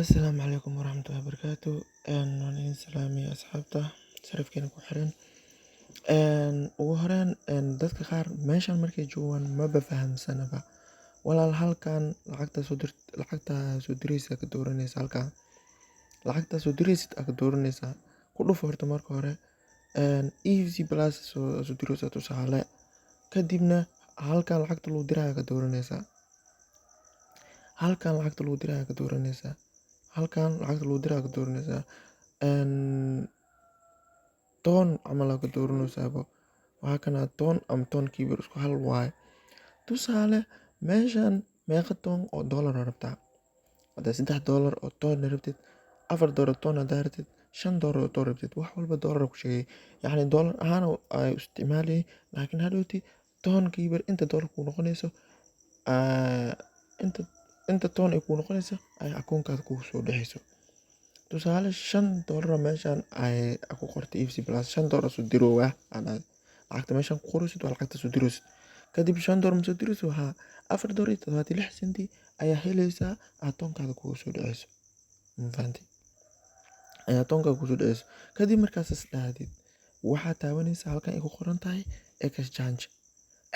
Asalaamu calaykum waraxmatullahi wabarakaatu. Waan idin salaamay asxaabta sarifkeena ku xiran. Ugu horeen, dadka qaar meeshan markay joogaan maba fahamsanaba. Walaal, halkan lacagta soo dir, lacagta soo diraysa ka dooranaysa, halkan lacagta soo diraysid ka dooranaysa. Ku dhufo horta marka hore EVC Plus soo diraysa, tusaale. Kadibna halkan lacagta lagu dirayo ka dooranaysa, halkan lacagta lagu dirayo ka dooranaysa, halkan lacagta lagu dirayo ka dooranaysa. Ton camal aa ka dooranaysaaba. Waxaa kana Ton ama Tonkeeper, isku hal waaye. Tusaale, meeshan meeqa ton oo dollar aa rabtaa? Haddaa $3 oo ton rabtid, $4 ton haddaa rabtid, $5 oo ton rabtid, wax walba dollar ku sheegay, yacni dollar ahaan ay isticmaalayay. Laakiin hadhowti Tonkeeper inta dollar kuu noqonayso, inta ton ay kuu noqonayso ayaa akoonkaada kugu soo dhexayso. Tusaale, $5 meeshan ay ku qortay EVC Plus, $5 soo diroowa aa dhahday. Lacagta meeshan ku qoraysid waa lacagta soo diraysid. Kadib $5 ma soo diraysid? Waxaa $4.76 ayaa helaysaa, akoonkaada kugu soo dhacayso. Ma fahantay? Ayaa akoonkaada kugu soo dhacayso. Kadib markaas is dhahdid, waxaad taabanaysaa halkan ay ku qoran tahay exchange.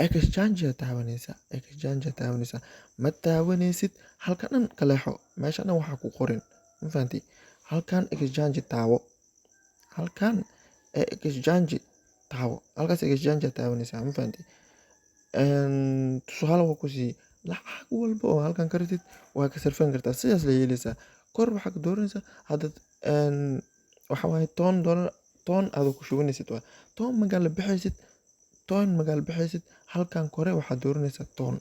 Exchange ayaa taabanaysaa, exchange ayaa taabanaysaa. Ma taabanaysid halkan dhan, ka leexo meesha dhan waxaa ku qorin. Ma fahantay? Halkan exchange taabo, halkan exchange taabo, halkaas exchange ayaa taabanaysaa. Ma fahantay? Tusaale waa ku siiyey. Lacag walba oo halkan ka rabtid waa ka sarfan kartaa. Sidaas la yeelaysaa. Kor waxaa ka dooranaysaa hadda, waxa waaye ton dollar, ton adoo ku shubanaysid waa ton. Markaa la bixaysid ton, markaa la bixaysid, halkan kore waxaad dooranaysaa ton.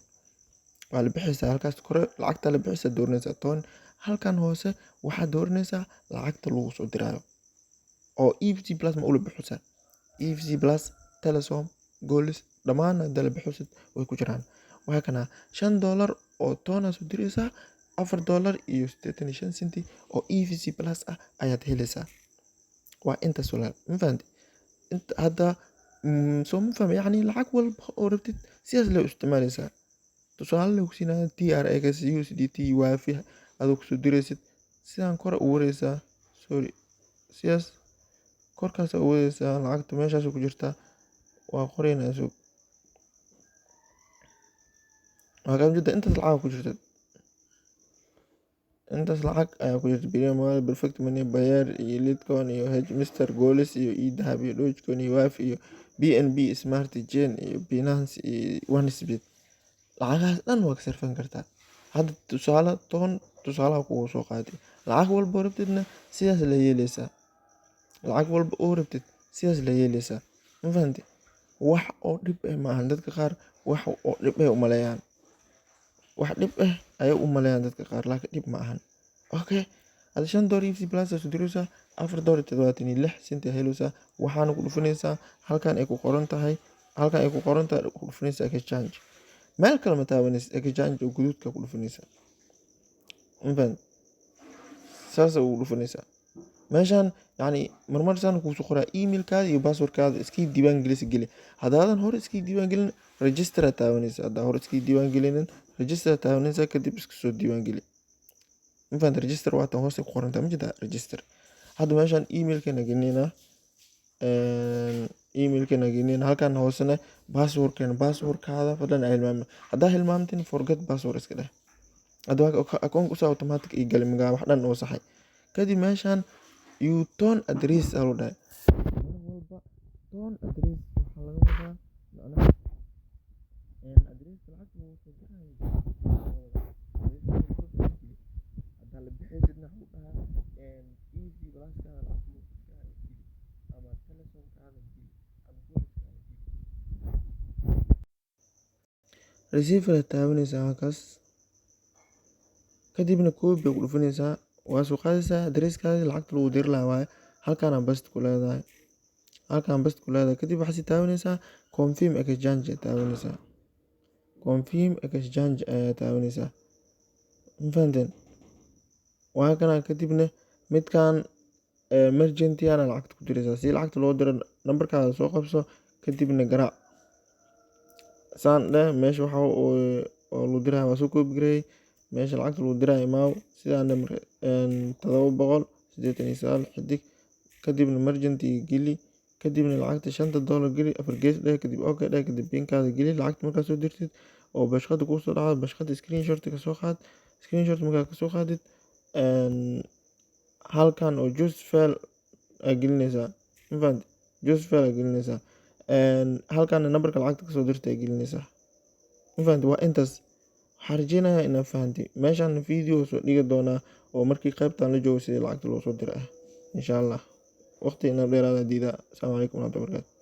Waa la bixaysaa halkaas kore, lacagta la bixaysaa dooranaysaa ton. Halkan hoose waxaad dooranaysaa lacagta lagu soo diraayo oo EVC Plus ma ula bixisa. EVC Plus, Telesom, Golis, dhammaan hadda la bixisid way ku jiraan. Waxaa kana $5 oo toona soo diraysaa, $4.85 oo EVC Plus ah ayaad helaysaa. Waa intaas, walaal. Ma fahanti inta hadda? Soo ma fahmi? Yacni lacag walba oo rabtid sidaas lee u isticmaalaysaa. Tusaale lagu siinaya TRX, USDT, Waafi adoo kusoo diraysid, sidaan kore u wareysaa, sorry, sidaas korkaas u wadaysaa. Lacagta meeshaas ku jirtaa waa qoraynaa. Sug, waa kaa jirta. Intaas lacag ku jirta, intaas lacag ayaa ku jirta: Premium Wallet, Perfect Money, Payeer iyo Litecoin iyo Hamster, Golis iyo eDahab iyo Dogecoin iyo Waafi iyo BNB Smart Chain iyo Binance iyo 1xBet. Lacagahaas dhan waa ka sarfan kartaa. Hadda tusaale toban tusaalaha kugu soo qaaday. Lacag walba oo rabtidna sidaas la yeelaysaa, lacag walba oo rabtid sidaas la yeelaysaa. Ma fahanti? Wax oo dhib eh maahan. Dadka qaar wax oo dhib eh u maleeyaan, wax dhib eh ayay u maleeyaan dadka qaar, laakiin dhib ma ahan. Okay, hada $5 EVC Plus aad soo diraysaa, $4.76 helaysaa. Waxaana ku dhufanaysaa halkan ay ku qoran tahay, halkan ay ku qoran tahay ku dhufanaysaa exchange. Meel kale ma taabanaysid, exchange oo guduudka ku dhufanaysaa. Ma fahanti? Saas ugu dhufanaysaa. Meeshan yacni marmar saan kuusoo qoraa: emailkaada iyo passwordkaada iska diiwaan gelisi, geli. Haddaadan hore iska diiwaan gelin, register aad taabanaysaa. Haddaa hore iska diiwaan gelinin, register aad taabanaysaa, kadib iska soo diiwaan geli. Ma fahanti? Register waa tan hoose ku qoran tahay. Ma jirtaa register? Hadda meeshan emailkeena gelinaynaa, emailkeena gelinayna. Halkan hoosena passwordkeena. Passwordkaada fadlan ha hilmaamin. Haddaa hilmaamtin, forget password iska dheh. Hadda akoonka usaa automatic ii galay, magaa wax dhan oo saxay. Kadib meeshan your TON address aa lagu dhahay. Mar walba TON address waxaa laga wadaa macnaha addresska lacagta lagu soo dirayo. Haddaa la bixaysidna, waxaa lagu dhahaa EVC Pluskaada lacagta lagu soo dirayo geli, ama Telesomkaada geli, ama Goliskaada geli. Receiver aad taabanaysaa halkaas, kadibna copy ku dhufanaysaa. Waa soo qaadaysaa addresskaada lacagta lagu diri lahaa waaye. Halkaana paste ku leedahay, halkaan paste ku leedahay. Kadib waxaad sii taabanaysaa confirm exchange aad taabanaysaa, confirm exchange ayaa taabanaysaa. Ma fahanteen? Waa kana. Kadibna midkan merchantiyana lacagta ku diraysaa. Si lacagta loo diro, nambarkaada soo qabso, kadibna garaac, saan dheh. Meesha waxa oo lagu diraya waa soo copy gareeyay. Meesha lacagta lagu diraayo imaaw. Sidaana marka 789 xidig, kadibna merchantiga geli, kadibna lacagta $5 geli, afar gees dheh, kadib okay dheh, kadib pinkaada geli. Lacagta markaad soo dirtid oo bashqada kuusoo dhacdo, bashqada screenshot ka soo qaad. Screenshot markaad kasoo qaadid, halkan oo choose file aa gelinaysaa. Ma fahanti? Choose file aa gelinaysaa, halkan nambarka lacagta kasoo dirtay aa gelinaysaa. Ma fahanti? Waa intaas. Waxaan rajeynayaa inaad fahantay. Meeshan video soo dhigi doonaa oo markii qaybtan la joogo sidii lacagta loo soo diro ah, insha Allah. Waqti inaa dheeraada diidaa. Asalaamu calaykum waraxmatullahi wabarakaatu.